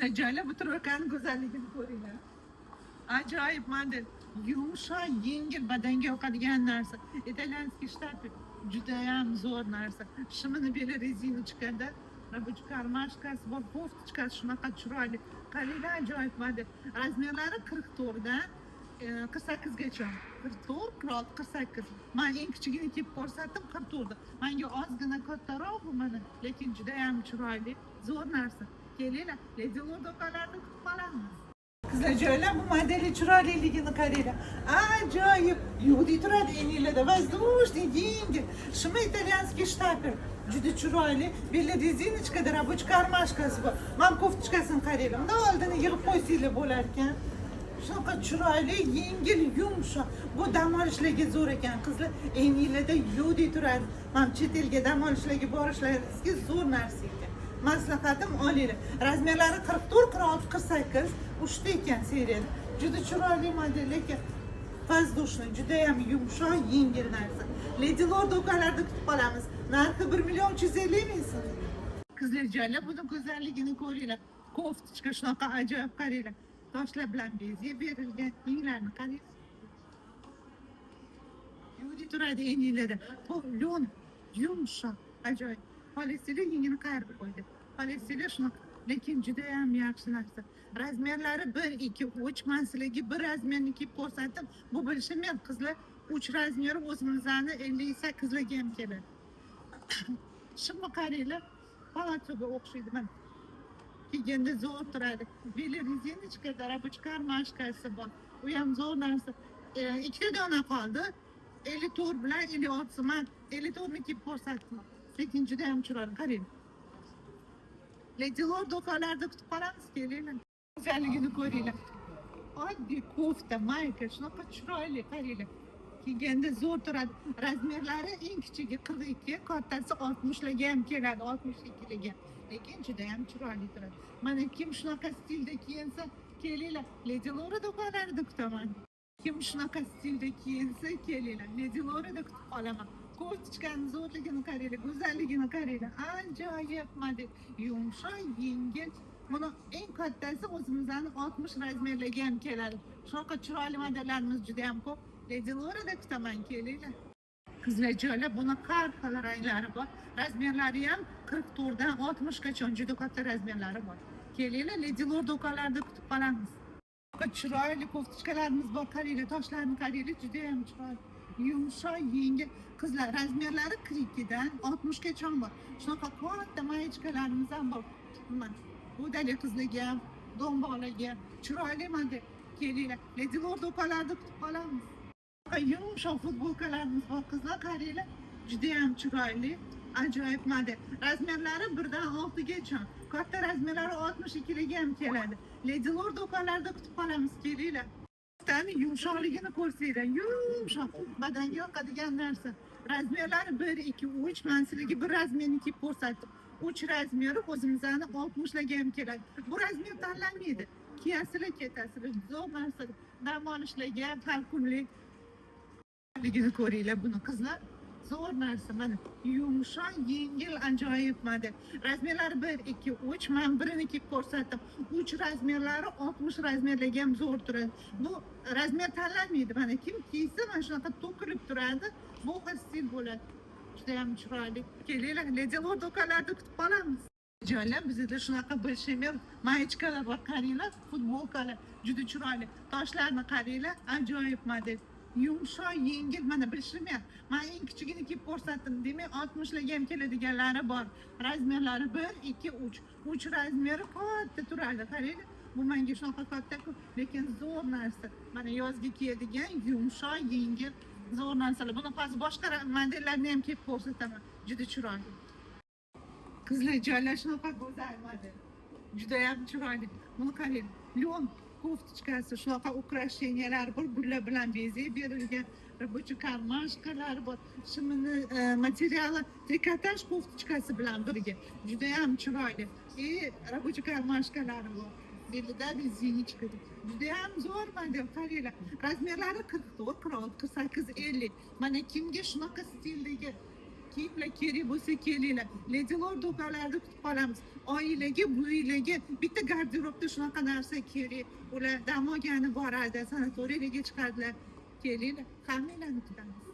Joylar, bu тройка ni go'zalligini ko'ringlar. Ajoyib model. Yumshoq, yengil, badanga yoqadigan narsa. Итальянский штапель. Judayam zo'r narsa. Shimini beli резиночка da, рабочий кармашка si bor, кофточка si shunaqa chiroyli. Qaranglar, ajoyib model. Размер lari 44 dan 48 gacha. 44, 46, 48. Man eng kichigini kiyib ko'rsatdim, 44. Menga ozgina kattaroq bu mana, lekin judayam chiroyli, zo'r narsa. Kelinglar, Lady Lord do'konlarida kutib qolamiz. Qizlar, joylar, bu modeli chiroyliligini qaranglar. Ajoyib. Yo'qdek turadi eninglarda. Воздушный, yengil. Shimi итальянский штапель. Juda chiroyli. Beli резиночка da, рабочий кармашка si bor. Mana кофточка sini qaranglar. Bundan oldini yig'ib qo'ysanglar bo'lar ekan. Shunaqa chiroyli, yengil, yumshoq. Bu dam olishlarga zo'r ekan, qizlar. Eninglarda yo'qdek turadi. Mana chet elga dam olishlarga borishlaringizga zo'r narsa ekan. Maslahatim, olinglar. Размер lari 44, 46, 48, uchta ekan seriyada. Juda chiroyli model, lekin воздушный, judayam yumshoq, yengil narsa. Lady Lord do'konlarida kutib qolamiz. Narxi 1 million 350 ming so'm. Qizlar, joylar, buni go'zalligini ko'ringlar. Кофточка shunaqa ajoyib, qaranglar. Toshlar bilan bezak berilgan. Yenglarni qarang. Yo'qdek turadi eninglarda. Bu lo'n, yumshoq, ajoyib. Xohlasanglar, yengini qayirib qo'ydi. Xohlasanglar, shunaqa, lekin judayam yaxshi narsa. Размер lari 1, 2, 3. Man sizlarga bir размер ni kiyib ko'rsatdim. Bu bilishim ham, qizlar, 3 размер i o'zimizni 58 larga ham keladi. Shuni qaranglar, palazzoga o'xshaydi mana. Kiyganda zo'r turadi. Beli резиночка da, рабочий кармашка si bor. U ham zo'r narsa. Ikkita dona qoldi. 54 bilan 56. Man 54 ni kiyib ko'rsatdim. Lekin juda ham chiroyli. Qarang. Lady Lord do'konlarida kutib qolamiz, kelinglar. Go'zalligini ko'ringlar. Oddiy kofta, mayka, shunaqa chiroyli, qaranglar. Kiyganda zo'r turadi. Размер lari eng kichigi 42, kattasi 60 larga ham keladi, 62 larga. Lekin juda ham chiroyli turadi. Mana kim shunaqa stilda kiyinsa, kelinglar. Lady Lora do'konlarida kutaman. Kim shunaqa stilda kiyinsa, kelinglar. Lady Lorada kutib qolaman. Кофточка ni zo'rligini qaranglar, go'zalligini qaranglar. Ajoyib model. Yumshoq, yengil. Buni eng kattasi o'zimizning 60 размер larga ham keladi. Shunaqa chiroyli modellarimiz juda ham ko'p. Lady Lorada kutaman, kelinglar. Qizlarjonlar, buni har xil ranglari bor. Размер lari ham 44 dan 60 gacha, juda katta размер lari bor. Kelinglar, Lady Lord do'konlarida kutib qolamiz. Chiroyli кофточка larimiz bor, qaranglar, toshlarni qaranglar, juda ham chiroyli. Yumshoq, yengil. Qizlar, размер lari 42 dan 60 gacha bor. Shunaqa katta маечка larimiz ham bor. Mana go'dali qizlarga ham, do'mboqlarga chiroyli model. Kelinglar, Lady Lord do'konlarida kutib qolamiz. Yumshoq futbolkalarimiz bor, qizlar, qaranglar, juda ham chiroyli, ajoyib model. Размер lari 1 dan 6 gacha. Katta размер lari 62 larga ham keladi. Lady Lord do'konlarida kutib qolamiz, kelinglar. Tani yumshoqligini ko'rsanglar, yumshoq, badanga yoqadigan narsa. Размер lari 1, 2, 3. Man sizlarga bir размер ni kiyib ko'rsatdim. 3 размер i o'zimizni 60 larga ham keladi. Bu размер tanlanmaydi. Kiyasizlar, ketasizlar. Zo'r narsa. Dam olishlarga har kunlik ligini ko'ringlar buni, qizlar. Zo'r narsa, mana yumshoq, yengil, ajoyib model. Размер lari 1, 2, 3. Man birini kiyib ko'rsatdim. 3 размер lari 60 размер larga ham zo'r turadi. Bu размер tanlanmaydi. Mana kim kiysa, mana shunaqa to'kilib turadi. Bu xil stil bo'ladi. Juda ham chiroyli. Kelinglar, Lady Lord do'konlarida kutib qolamiz. Joylar, bizda shunaqa большемер маечка lar bor, qaranglar, futbolkalar juda chiroyli. Toshlarni qaranglar, ajoyib model. Yumshoq, yengil, mana bilishim. Man eng kichigini kiyib ko'rsatdim. Demak, 60 larga ham keladiganlari bor. Размер lari 1, 2, 3. 3 размер i katta turadi, qaranglar. Bu menga shunaqa katta-ku, lekin zo'r narsa. Mana yozga kiyadigan yumshoq, yengil, zo'r narsalar. Buni hozir boshqa modellarni ham kiyib ko'rsataman. Juda chiroyli. Qizlar, joylar, shunaqa go'zal model. Judayam chiroyli. Buni qarang. Лён кофточка si, shunaqa украшения lar bor, gullar bilan bezak berilgan, рабочий кармашка lar bor. Shimini materiali trikotaj кофточка si bilan birga. Judayam chiroyli. И рабочий кармашка lari bor. Belida резиночка. Judayam zo'r model, qaranglar. Размер lari 44, 46, 48, 50. Mana kimga shunaqa stildagi Kiyimlar kerak bo'lsa, kelinglar. Lady Lord do'konlarida kutib qolamiz. Oilaga, buvilarga bitta garderobda shunaqa narsa kerak. Ular dam olgani boradi, sanatoriylarga chiqadilar. Kelinglar, hammanglarni kutamiz.